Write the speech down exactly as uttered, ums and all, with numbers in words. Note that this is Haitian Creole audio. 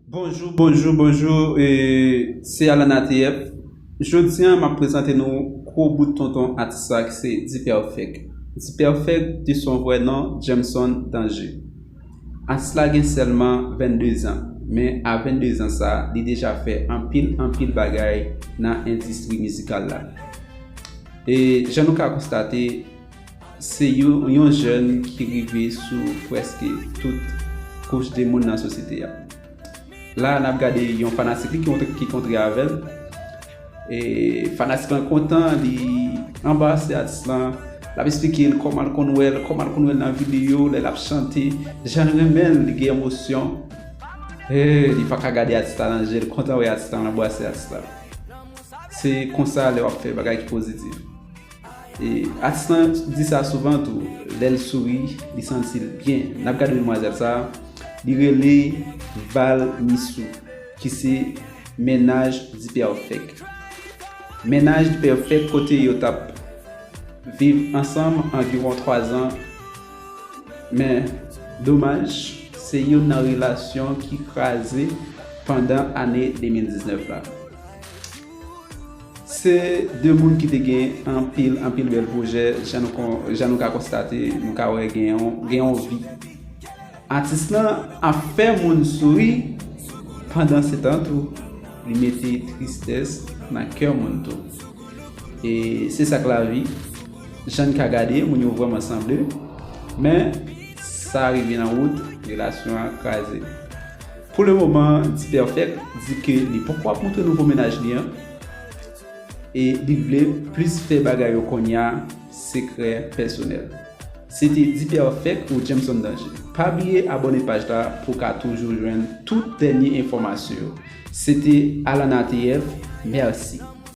Bonjou, bonjou, bonjou, e, se Alan A T F. Jodi a, m ap prezante nou gwo bout tonton atis la ki se D-Perfect. D-Perfect, de son vrè non, Jameson Danger. Atis la gen sèlman vennde zan, men a vennde zan sa, li deja fè anpil, anpil bagay nan endistri mizikal la. E jan nou ka konstate, se yon, yon jèn ki rive sou prèske tout kouch de moun nan sosyete a. La, n ap gade yon fanatik li ki kontre, ki kontre avè l. E fanatik lan kontan, li anbase atis lan, l ap esplike l kòman l konn wè l, kòman l konn wè l nan videyo, lè l ap chante, jan l renmen l, li gen emosyon. E li pa ka gade atis la nan je, l kontan wè atis la, l anbase atis la. Se konsa lè w ap fè bagay ki pozitif. E atis lan di sa souvan tou, lè l souri, li santi l byen. N ap gade demwazèl sa, li rele Val Misou, ki se mennaj D-Perfect. Mennaj D-Perfect kote yo t ap viv ansanm anviwon twa zan, men domaj, se youn nan relasyon ki kraze pandan ane de mil diznèf la. Se de moun ki te gen anpil, anpil bèl pwojè, jan nou kon, jan nou ka konstate, nou ka wè gen yon, gen yon vi. Atis lan ap fè moun souri, pandan se tan tou, li mete tristès nan kè moun tou. E se sa k lavi. Jan n ka gade, moun yo vrèman sanble, men sa rive nan wout, relasyon an kraze. Pou le moman, D-Perfect di ke li poko ap montre nouvo mennaj li an, e li vle plis fè bagay yo kounye a sekrè pèsonèl. Se te D-Perfect ou Jameson Danger. Pa bliye abòne paj la pou w ka toujou jwenn tout dènye enfòmasyon yo. Se te Alan A T F, mèsi.